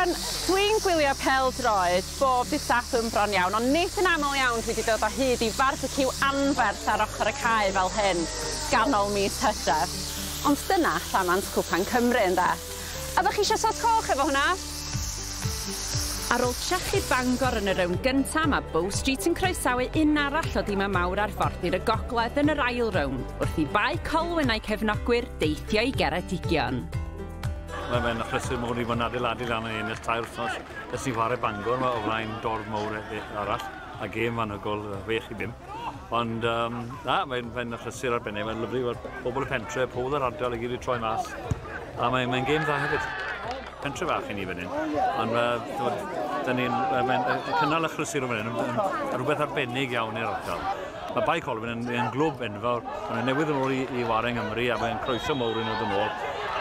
Rwan, dwi'n gwylio pêl-droed bob dydd Sadwrn bron iawn, ond nid yn aml iawn dwi wedi dod o hyd i farbeciw anferth ar ochr y cae fel hyn, ganol mis Hydref. Ond dyna llamant Cwpan Cymru, ynde? A ddech chi eisiau sos coch efo hwnna? Ar ôl trechu Bangor yn y rownd gynta, mae Bow Street yn croesawu un arall o dimau mawr arfordir y gogledd yn yr ail rownd, wrth i Bae Colwyn a'i cefnogwyr deithio i Geredigion. Mae'n achlysur mawr i fod yn adeiladu lan yn ennill 3 wythnos ers ni chwarae Bangor o flaen dorf mawr arall a gêm anhygoel 6-5. Ond na, mae'n achlysur arbennig, mae'n lyfli weld pobl y pentre, pobl yr ardal i gyd i troi mas. A mae'n gêm dda hefyd. Pentre fach i ni fan hyn, ond mae'n cynnal achlysur o fan hyn yn rhywbeth arbennig iawn i'r ardal. Mae Bae Colwyn yn glwb enfawr, mae'n newydd yn ôl i ware yng Nghymru a mae'n croeso mawr i nhw yn ôl.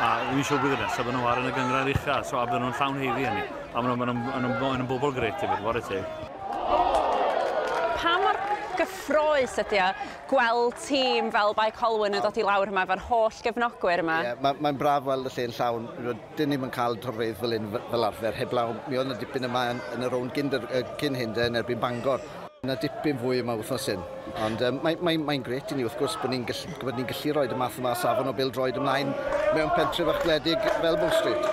A wy'n siŵr blwyddyn nesaf bydden nhw'n ware yn y gynghrair ucha, so a bydden nhw'n llawn haeddu hynny. A maen nhw'n bobl grêt hefyd, whare teg. Pa mor gyffrous ydy o gweld tîm fel Bae Colwyn yn dod i lawr yma efo'r holl gefnogwyr yma? Ie, mae'n braf weld y lle'n llawn. Dyn ni'm yn cael torfeydd fel hyn fel arfer, heblaw. Mi oedd yna dipyn yma yn y rownd cyn hyn de, yn erbyn Bangor. Yna dipyn fwy yma wythnos hyn. Ond mae'n grêt i ni wrth gwrs bod ni'n gallu rhoi y math yma safon o bêl-droed ymlaen mewn pentre fach gwledig fel Bow Street.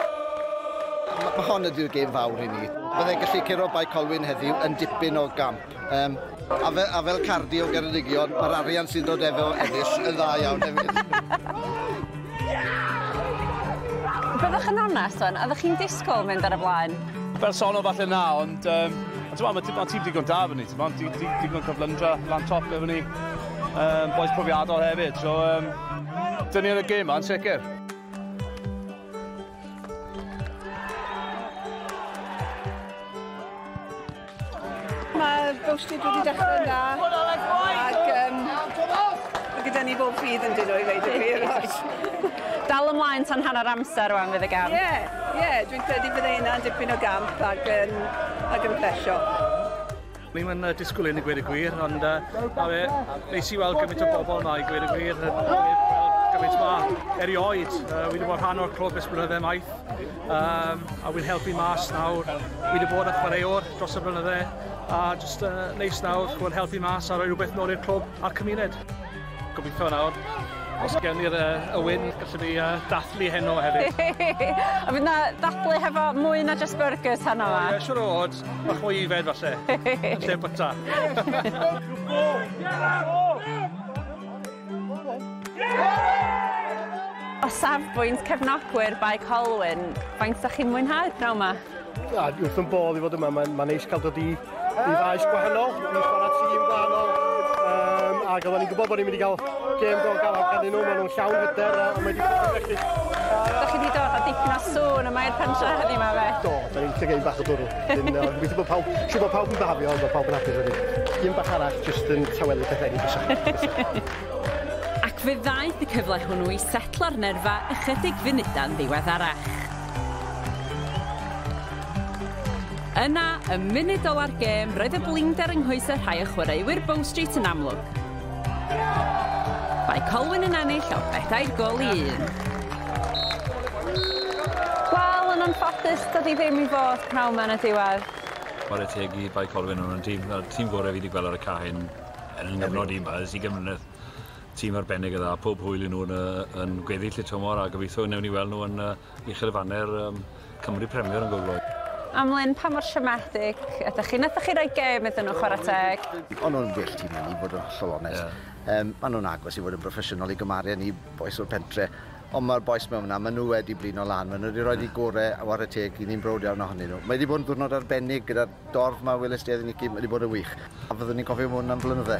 Mae hon ydy'r gêm fawr i ni. Byddai'n gallu curo Bae Colwyn heddiw yn dipyn o gamp. A fel Cardi o Geredigion, mae'r arian sy'n dod efo ennill yn dda iawn hefyd. Byddwch yn onest wan, oeddech chi'n disgwyl mynd ar y blaen? Bersonol falle na, ond mae tîm digon da efo ni, digon cyflymdra lan top efo ni, boys profiadol hefyd, so dyn ni ar y gêm ma'n sicr. Mae Bow Street wedi dechrau'n dda, ac mae gyda ni bob ffydd yn dyn nhw i ddeud y gwir. Dal ymlaen tan hanner amser rwan fydd y gamp. Ie, dwi'n credu bydd hynna'n dipyn o gamp ac yn plesio. Ni'n mynd disgwyl hyn i gweud y gwir, ond neis i weld gymaint o bobl yma i gweud y gwir, gymaint yma erioed. Wi wedi bod rhan o'r clwb ers blynydde maith, a wy'n helpu mas nawr. Wi wedi bod yn chwaraewr dros y blynydde, a jyst neis nawr, chwarae helpu mas a rhoi rhywbeth nôl i'r clwb a'r cymuned. Gobeithio nawr, os gewn ni'r y win, gallwn ni dathlu heno hefyd. A fydd na ddathlu hefo mwy na just burgers heno yma? Ie, siŵr o fod. Bach mwy ifed falle, yn lle byta. O safbwynt cefnogwyr Bae Colwyn, faint ydych chi'n mwynhau pnawn yma? Wrth yn bodd i fod yma, mae'n neis cael dod i faes gwahanol, i chwarae tîm gwahanol. Ac oedden ni'n gwybod bod ni'n mynd i gael gêm go galed ganddyn nhw, maen nhw'n llawn hyder a mae wedi bod yn felly. Dach chi wedi dod â dipyn o sŵn yma i'r pentre heddiw yma fe? Do, da ni'n licio gêm bach o dwrw. Gobeithio bod pawb, siŵr bod pawb yn bafio, ond bod pawb yn hapus wedyn. Un bach arall, jyst yn tawelu pethau ni bysa. Ac fe ddaeth y cyfle hwnnw i setlo'r nerfa ychydig funudau'n ddiweddarach. Yna, y munud ola'r gêm, roedd y blinder yng nghoesau rhai o chwaraewyr Bow Street yn amlwg. Bae Colwyn yn ennill o 4 gôl i 1. Wel, yn anffodus, dydy ddim i fod pnawn yma yn y diwedd. Chwarae teg i Bae Colwyn, nhw'n tîm gorau fi wedi gweld ar y cae hyn yn yng nghyfnod i yma, ers 20 mlynedd. Tîm arbennig ydda, pob hwyl i nhw yn gweddill y tymor a gobeithio wnewn ni weld nhw yn uchel y faner Cymru Premier yn Gogledd. Amlyn, pa mor siomedig ydych chi? Nathoch chi roi gêm iddyn nhw chwarae teg? O'n nhw'n well tîm na ni, fod yn hollol onest. Maen nhw'n agos i fod yn broffesiynol i gymaru ni bois o'r pentre. Ond mae'r bois mewn yna, maen nhw wedi blino lan, maen nhw wedi rhoi eu gorau a whare teg i ni'n browd iawn ohonyn nhw. Mae wedi bod yn ddiwrnod arbennig gyda'r dorf yma, welys di, Nicky, mae wedi bod yn wych. A fyddwn ni'n cofio hwn am flynydde.